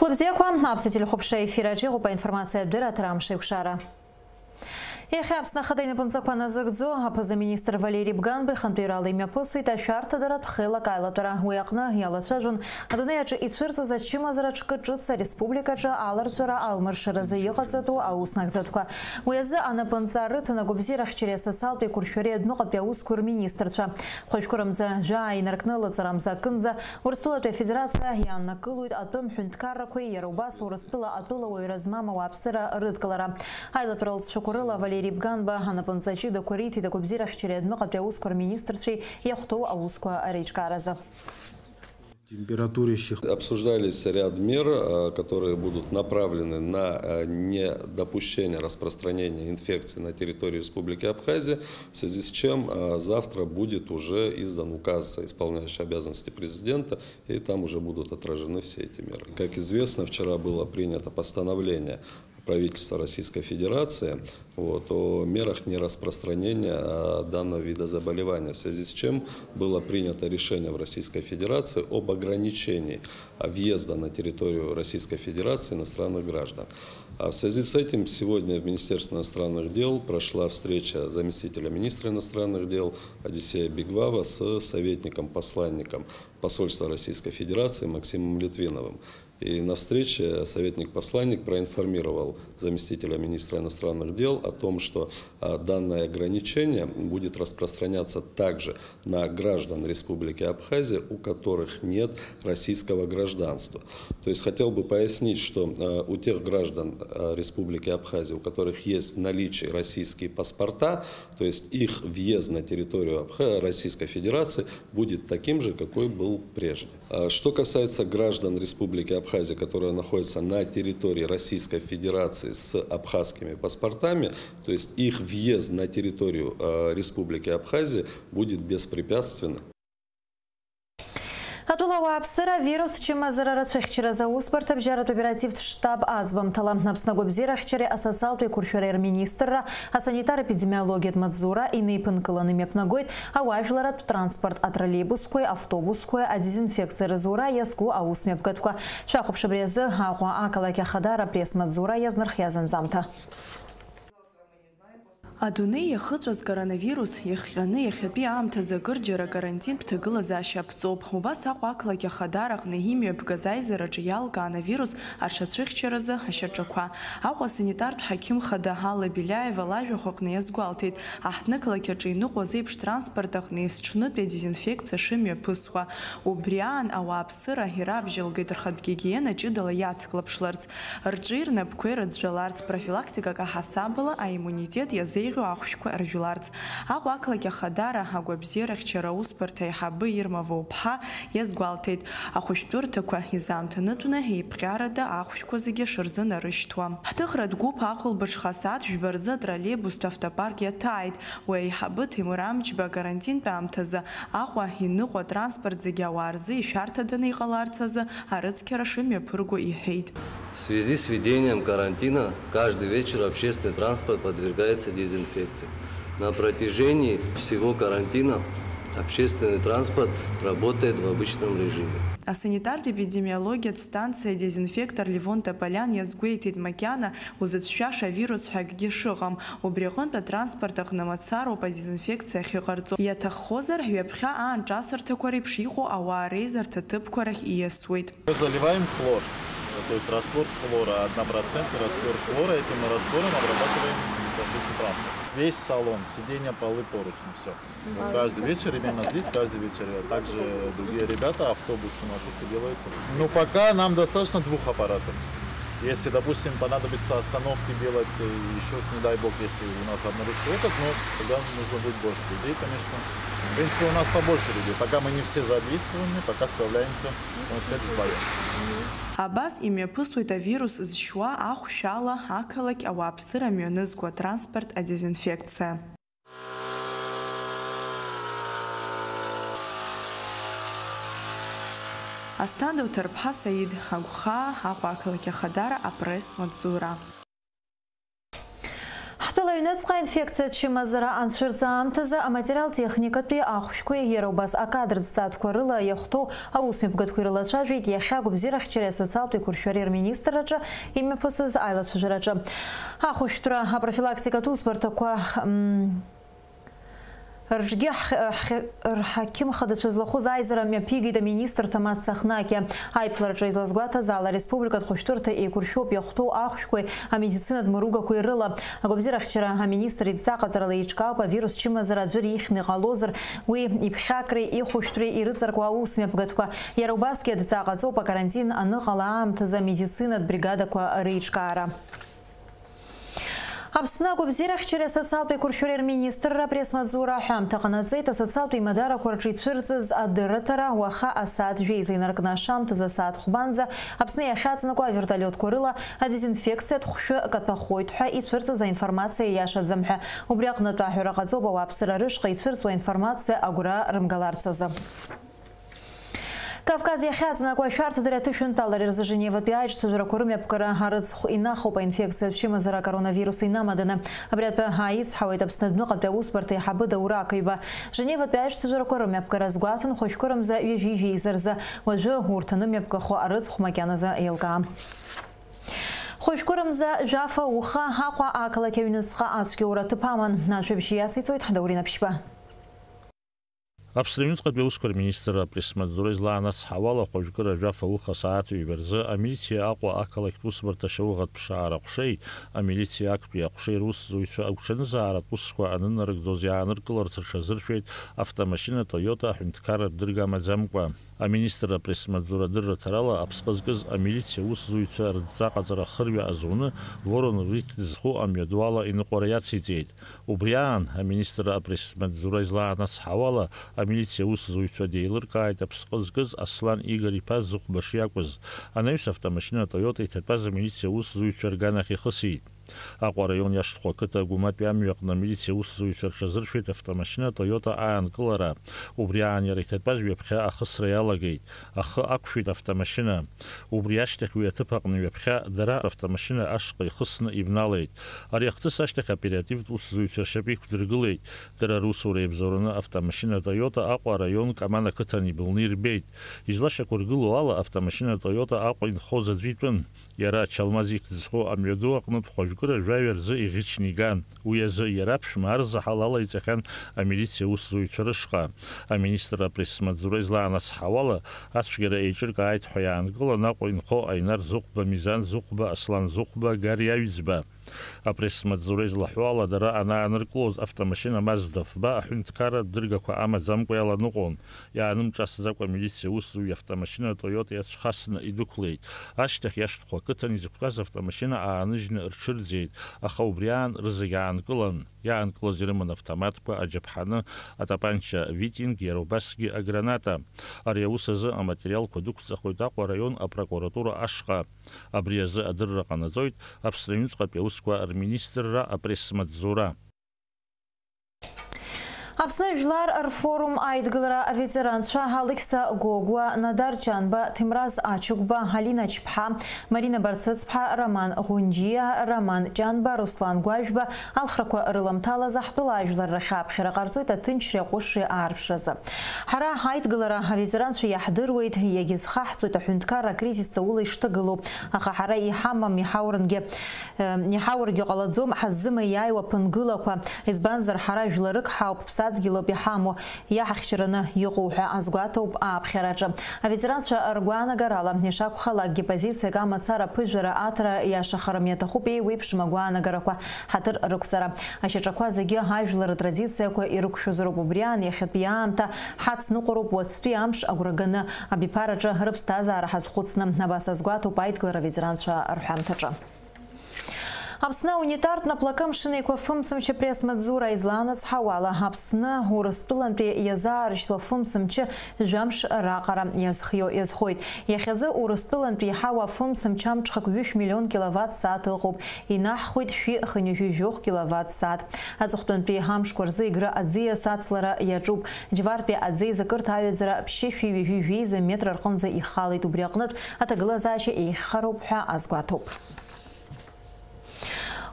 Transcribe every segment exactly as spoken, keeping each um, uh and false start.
Лыбзиақәа, аԥсуа телехәаԥшра ефир аҿы иҟоуп аинформациатә дырраҭара Амш еиқәшара. Иахьа Аԥсны Ахада инапынҵақәа назыгӡо аԥыза-министр Валери Бганба ихантәаҩрала имҩаԥысит ашәарҭадаратә хеилак аилатәара. Уи аҟны иалацәажәон адунеи аҿы ицәырҵыз ачымазара ҿкы ҿыц ареспубликаҿы аларҵәара алмыршаразы иҟаҵатәу аус нагӡатәқәа. Уи азы анапынҵа рыҭан агәабзиарахьчареи асоциалтә еиқәыршәареи адәныҟатәи аусқәа рминистрцәа. Хәажәқәа рымза жәаа инаркны лаҵарамза акынӡа Урыстәылатәи Афедерациа иааннакылоит атәым ҳәынҭқаррақәеи иара убас Урыстәыла атәыла уаҩра змам ауааԥсыра рыдкылара. Аилатәара лҵшәақәа рыла Валери Бганба анапынҵа ҷыдақәа риҭеит агәабзиарахьчареи адәныҟатәи аусқәа рминистрцәеи иахәҭоу аусқәа реиҿкааразы. Температурящих. Обсуждались ряд мер, э, которые будут направлены на, э, недопущение распространения инфекции на территории Республики Абхазия, в связи с чем, э, завтра будет уже издан указ, исполняющий обязанности президента, и там уже будут отражены все эти меры. Как известно, вчера было принято постановление правительства Российской Федерации, вот, о мерах нераспространения, а, данного вида заболевания, в связи с чем было принято решение в Российской Федерации об ограничении, а, въезда на территорию Российской Федерации иностранных граждан. А в связи с этим сегодня в Министерстве иностранных дел прошла встреча заместителя министра иностранных дел Одиссея Бигвава с советником, посланником посольства Российской Федерации Максимом Литвиновым. И на встрече советник-посланник проинформировал заместителя министра иностранных дел о том, что, а, данное ограничение будет распространяться также на граждан Республики Абхазия, у которых нет российского гражданства. То есть хотел бы пояснить, что, а, у тех граждан, а, Республики Абхазия, у которых есть в наличии российские паспорта, то есть их въезд на территорию Абха-, Российской Федерации будет таким же, какой был прежде. А что касается граждан Республики Абхазия, которые находятся на территории Российской Федерации с абхазскими паспортами, то есть их въезд на территорию, э, Республики Абхазия будет беспрепятственным. Атәыла ауааԥсыра авирус чымазара рацәыхьчаразы аусбарҭа абжьаратә оперативтә штаб аӡбамҭала Аԥсны агәабзиарахьчареи асоциалтә еиқәыршәареи рминистрра асанитар-епидемиологиатә маҵзура инеиԥынкыланы имҩаԥнагоит ауаажәларратә транспорт атроллеибусқәеи автобусқәеи адезинфекциа рызура иазку аусмҩаԥгатәқәа. Шәахәаԥш абри азы Аҟәа ақалақь Ахадара апресс-маҵзура иазнархиаз анҵамҭа. Адунеи иахыҵәаз коронавирус иахҟьаны иахьатәи аамҭазы акырџьара карантинтә ҭагылазаашьа аԥҵоуп. Убас Аҟәа ақалақь Ахадара аҟны имҩаԥгаз аизараҿы иалкаан авирус аҽацәыхьчаразы ашьаҿақәа. Аҟәа асанитартә ҳақьым хада Алла Беляева лажәахә аҟны иазгәалҭеит, аҳҭнықалақь аҿы иныҟәоз еиԥш транспорт аҟны есҽнытәи адезинфекциа шымҩаԥысуа. Убри аан ауааԥсыра ирабжьалгеит рхатә гигиена ҷыдала иацклаԥшларц. Рҿи рнапқәеи рыӡәӡәаларц, профилактикак аҳасабала аиммунитет иазеиӷьу ахәшәқәа ржәларц. Аҟәа ақалақь Ахадара агәабзиарахьчара аусбарҭа аиҳабы Ирма Воуԥҳа иазгәалҭеит, ахәышәтәырҭақәа изаамҭанытәны еиԥҟьарада ахәшәқәа зегьы шырзынарышьҭуа. Ҳҭыхратә гәыԥ ахәылбыҽха асааҭ жәба рзы атроллеибустә автопарк иаҭааит. Уи аиҳабы Ҭемыр Амҷба акарантинтә аамҭазы Аҟәа иныҟәо атранспорт зегьы ауаа рзы ишәарҭаданы иҟаларц азы арыцқьара шымҩаԥырго иҳәеит. В связи с введением карантина каждый вечер общественный транспорт подвергается дезинфекции. На протяжении всего карантина общественный транспорт работает в обычном режиме. Асанитартә-эпидемиологиатә станциа адезинфектор Левон Тополиан иазгәеиҭеит, макьана узыцәшәаша авирус ҳәа акгьы шыҟам. Убри аҟынтә атранспорт аҟны мацароуп адезинфекциа ахьыҟарҵо. Иаҭаххозар, ҩаԥхьа аанҿасырҭақәа реиԥш иҟоу ауаа реизарҭа ҭыԥқәа рахь ииасуеит. Мы заливаем хлор, то есть раствор хлора, однопроцентный раствор хлора, этим мы раствором обрабатываем, соответственно, транспорт. Весь салон, сиденья, полы, поручни, всё. Вот каждый вечер, именно здесь, каждый вечер, а также другие ребята, автобусы, маршрутки делают. Ну, пока нам достаточно двух аппаратов. Если, допустим, понадобится остановки делать, э, ещё, не дай бог, если у нас обнаружится этот, ну, тогда нужно будет больше людей, конечно. В принципе, у нас побольше людей. Пока мы не все задействованы, пока справляемся, можно сказать, вдвоём. Абас имҩаԥысуеит авирус зшьуа ахәшә ала ақалақь ауааԥсыра мҩанызқәа транспорт адезинфекциа. Асҭанда Уҭарԥҳа Саид, Агәхаа, Аҟәа ақалақь Ахадара, апресс-маҵзура. Ҳтәыла Аҩныҵҟа аинфекциатә чымазара анцәырҵа аамҭазы аматериал-техникатәи ахәшәқәеи иара убас акадртә ҵатәқәа рыла иахәҭоу аусмҩаԥгатәқәеи рылацәажәеит иахьа агәабзиарахьчареи асоциалтә еиқәыршәареи рминистрраҿы имҩаԥысыз аилацәажәараҿы. Ахәышәтәра апрофилактикатә усбарҭақәа, м, рҿгьы ҳ-, ҳ-, рҳақьым хадацәа злахәыз аизара мҩаԥигеит аминистр Ҭамаз Цахнаки. Аиԥылараҿы излазгәаҭаз ала, ареспубликатә хәышәтәырҭа еиқәыршәоуп иахәҭоу ахәшәқәеи амедицинатә мыругақәеи рыла. Агәабзиарахьчара аминистр идҵа ҟаҵарала еиҿкаауп авирус чымазара аӡәыр ихьны иҟалозар, уи иԥхьакреи ихәышәтәреи ирыҵаркуа аусмҩаԥгатәқәа. Иара убасгьы адҵа ҟаҵоуп акарантин аныҟала аамҭазы амедицинатә бригадақәа реиҿкаара. Аԥсны агәабзиарахьчареи асоциалтә еиқәыршәареи рминистрра апресс-маҵзура аҳәамҭа ҟанаҵеит асоциалтә еимадарақәа рҿы ицәырҵыз адырраҭара уаха асааҭ жәеиза инаркны ашамҭазы асааҭ хәбанӡа Аԥсны иахьаҵанакуа авертолиотқәа рыла адезинфекциатә хәшәы каҭәахоит ҳәа ицәырҵыз аинформациа иашаӡам ҳәа. Убри аҟнытә аҳәара ҟаҵоуп ауааԥсыра рышҟа ицәырҵуа аинформациа агәра рымгаларц азы. Кавказ иахьаҵанакуа ашәарҭадареи аҭышәынтәалареи рзы Женеватәи аиҿцәажәарақәа рымҩаԥгара арыцхә инахоуп аинфекциатә чымазара акоронавирус инамаданы. Абри атәы ааицҳауеит Аԥсны адәныҟатәи аусбарҭа аиҳабы Даур Ақаҩба. Женеватәи аиҿцәажәарақәа рымҩаԥгара азгәаҭан хәажәкырамза ҩажәи жәеиза рзы. Уажәы урҭ анымҩаԥгахо арыцхә макьаназы еилкаам. Хәажәкырамза жәаф ауха Аҟәа ақалақь аҩныҵҟа ацәгьоура аҭыԥ аман. Ажәабжь иациҵоит Даурен Аԥшьба. Аԥсны аҩныҵҟатәи аусқәа рминистрра апресс-маҵзура излаанацҳауала, хәажәкыра жәаф ауха асааҭ ҩба рзы амилициа Аҟәа ақалақьтә усбарҭа ашьауӷатә ԥшаара аҟәшеи амилициа актәи аҟәшеи русзуҩцәа агәҽанызааратә усқәа анынарыгӡоз иааныркыларц рҽазыршәеит автомашьына Toyota аҳәынҭқарра дырга амаӡамкәа. Аминистрра апресс-маҵзура адырраҭарала аԥсҟы зкыз амилициа усзуҩцәа рыдҵа ҟаҵара ахырҩа азуны Воронов ихьӡ зху амҩаду ала иныҟәара иациҵеит. Убри аан, аминистрра апресс-маҵзура излаанацҳауала, амилициа усзуҩцәа деилыркааит аԥсҟы зкыз Аслан Игор-иԥа Зыхәба шиакәыз. Анаҩс автомашьына Toyota иҭатәаз амилициа усзуҩцәа рганахь ихысит. Аҟәа араион Иашҭхәа ақыҭа Гәыматәи амҩаҟны амилициа усзуҩцәа рҽазыршәеит автомашьына Toyota аанкылара. Убри аан иара иҭатәаз ҩаԥхьа ахысра иалагеит. Ахы ақәшәеит автомашьына. Убри ашьҭахь уи аҭыԥ аҟны ҩаԥхьа дара автомашьына ашҟа ихысны ибналеит. Ари ахҭыс ашьҭахь аоперативтә усзуҩцәа ршьапы иқәдыргылеит. Дара русура иабзоураны автомашьына Toyota Аҟәа араион Каман ақыҭан ибылны ирбеит. Излашьақәыргылоу ала, автомашьына Toyota Аҟәа инхоз аӡәы итәын. Иара Чалмаз ихьӡ зху амҩаду аҟнытә хәажәкыра жәаҩа рзы иӷьычны иган. Уи азы иара аԥшәма арзаҳал алаиҵахьан амилициа усзуҩцәа рышҟа. Аминистрра апресс-маҵзура излаанацҳауала, ацәгьара еиҿыркааит ҳәа иаанкылан Аҟәа инхо Аинар Зыхәба, Мизан Зыхәба, Аслан Зыхәба, Гари Аҩӡба. Апресс-маҵзура излаҳәо ала, дара анааныркылоз автомашьына Мазда фба аҳәынҭқарратә дыргақәа амаӡамкәа иаланыҟәон. Иаанымҿасӡакәа амилициа усзуҩ автомашьына Toyota иацәхасны идәықәлеит. Ашьҭахь Иашҭхәа ақыҭан изықәтәаз автомашьына ааныжьны рҽырӡеит, аха убри аан рызегь аанкылан. Иаанкылаз ирыман автоматқәа, аџьаԥҳаны, атапанча Витинг, иара убасгьы аграната. Ари аус азы аматериалқәа дәықәҵахоит Аҟәа араион апрокуратура ашҟа. Абри азы адырра ҟанаҵоит Аԥсны аҩныҵҟатәи аусқәа рминистрра апресс-маҵзура. Аԥсны жәлар рфорум аидгылара аветеранцәа Алықьса Гогәуа, Надар Ҷанба, Ҭемраз Ачыгәба, Алина Чԥҳа, Марина Барцыцԥҳа, Роман Ӷәынџьиа, Роман Ҷанба, Руслан Гәажәба, алхрақәа рыламҭалаз ҳтәыла ажәлар рахь аԥхьара ҟарҵоит аҭынчреи аҟәышреи аарԥшразы. Ҳара ҳаидгылара аветеранцәа иаҳдыруеит, иагьазхаҳҵоит аҳәынҭқарра акризис ҵаула ишҭагылоу, аха ҳара иҳамам, иҳаурынгьы, э, иҳаургьы ҟалаӡом, ҳаззымаиааиуа ԥынгылақәа, избанзар, ҳара жәларык ҳауп, ԥсадгьылоуп иҳамоу, иаҳахьчараны иҟоу ҳәа азгәаҭоуп ааԥхьараҿы. Аветеранцәа ргәаанагарала, ишакәхалакгьы, позициак амацара, аԥыжәара аҭара иашахарым, иаҭахуп еиуеиԥшым агәаанагарақәа ҳаҭыр рықәҵара. Ашьаҿақәа зегьы ажәлар ртрадициақәа ирықәшәозароуп, убри аан иахьатәи аамҭа ҳацныҟәароуп, уаҵәтәи амш агәра ганы, абиԥараҿы рыԥсҭазаара ҳазхәыцны, абас азгәаҭоуп аидгылара аветеранцәа рҳәамҭаҿы. Аԥсны аунитартә наплакы амшын еиқәа фымцамч апресс-маҵзура излаанацҳауала, Аԥсны Урыстәылантәи иазаарышьҭуа фымцамчы жәамш раҟара иазхио-, иазхоит. Иахьазы Урыстәылантәи иҳауа фымцамч амҽхак ҩышә миллион киловатт сааҭ ыҟоуп. Инаҳхуеит шәи хынҩажәи жәохә киловатт сааҭ. Аҵыхәтәантәи амшқәа рзы Егры аӡиас ацлара иаҿуп. Џьвартәи аӡиас акырҭ аҩаӡара ԥшьышәи ҩажәи жәеиза метр рҟынӡа ихалеит. Убри аҟнытә аҭагылазаашьа еиӷьхароуп ҳәа азгәаҭоуп.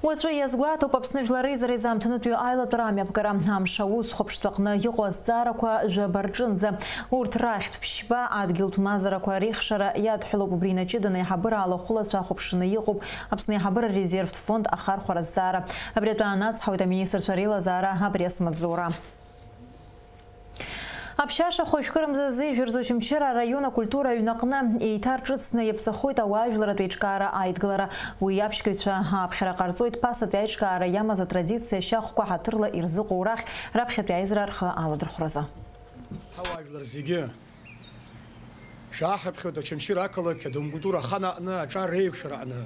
Уаҵәы иазгәаҭоуп Аԥсны Жәлар Реизара изаамҭанытәи аилатәара амҩаԥгара. Амш аус хәаԥштә аҟны иҟоу азҵаарақәа жәаба рҿынӡа. Урҭ рахьтә ԥшьба адгьылтә мазарақәа реихшара иадҳәалоуп. Убри инаҷыданы аиҳабыраала ахәылацәа ахәаԥшны иҟоуп Аԥсны аиҳабыра резервтә фонд ахархәара азҵаара. Абри атәы аанацҳауеит аминистрцәа реилазаара апресс-маҵзура. Аԥшьаша хәажәкырамза зежәырзу Очамчыра араион акультура аҩнаҟны еиҭарҿыцны иаԥҵахоит ауаажәларратә еиҿкаара аидгылара. Уи аԥшьгаҩцәа ааԥхьара ҟарҵоит ԥасатәи аиҿкаара иамаз атрадициа шьахәқәа ҳаҭырла ирзыҟоу рахь раԥхьатәи аизара рхы аладырхәразы. Ҳауаажәлар зегьы шәааҳаԥхьоит Очамчыра ақалақь адомкультура ахан аҟны аҿар реиқәшәара аҟны.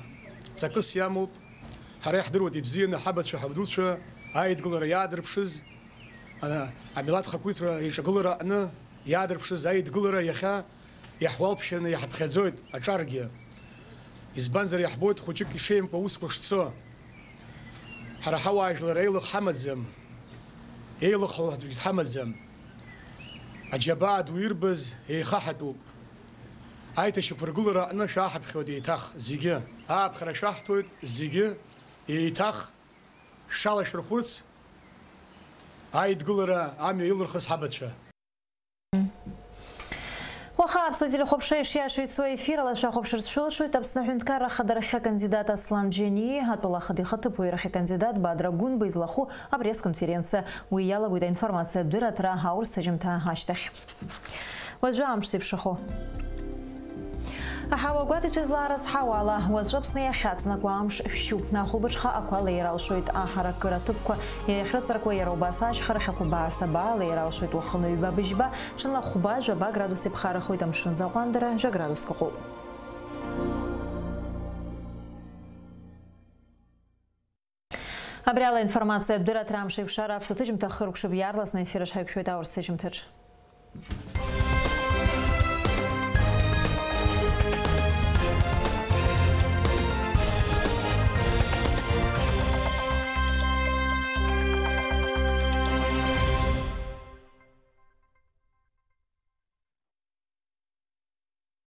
Ҵакыс иамоуп. Ҳара иаҳдыруеит ибзианы ҳабацәа, ҳабдуцәа аидгылара иаадырԥшыз. Ана-, амилаҭ хақәиҭра еиҿагылара аҟны иаадырԥшыз аидгылара иахьа иаҳуалԥшьаны иҳаԥхьаӡоит аҿаргьы. Избанзар, иаҳбоит хәыҷык ишеимкәа аусқәа шцо. Ҳара ҳауаажәлар еилых ҳамаӡам, еилыхҳау аӡәгьы дҳамаӡам. Аџьабаа ду ирбаз еихаҳатәуп. Аиҭашьақәыргылара аҟны шәааҳаԥхьоит еиҭах зегьы. Ааԥхьара шәаҳҭоит зегьы еиҭах. Шәҽалашәырхәырц, аидгылара амҩа илырхыз ҳабацәа. Уаха Аԥсуа телехәаԥшра ишиашоу ицо ефир ала шәахәаԥшырц шәылшоит. Аԥсны аҳәынҭқарра ахадарахьы акандидат Аслан Џьениа, атәыла ахада ихаҭыԥуаҩрахь акандидат Бадра Гәынба излахәу апресс-конференциа. Уи иалагоит аинформациатә дырраҭара аурыс аџьымҭа ашьҭахь. Уажәы амш зеиԥшрахо. Аҳауа гәаҭацәа злаарыз ҳауала, уаҵәы Аԥсны иахьаҵанакуа амш шәшьуп. Ахәылбыҽха ақәа леира алшоит, аҳаракыра аҭыԥқәа иахьрыҵаркуа иара убас ашьхарахь ақәабаа сабаа леира алшоит уахынла ҩба быжьба, ҽынла хәба жәаба градус иԥхарахоит, амшынӡы аҟәандара жәа градуск ыҟоуп. Абри ала информациатә дырраҭара амш еиқәшара аԥсуа ҭыжьымҭа хыркәшап иаарласны аефир аҿы ҳаиқәшәоит аурыс ҭыжьымҭаҿ.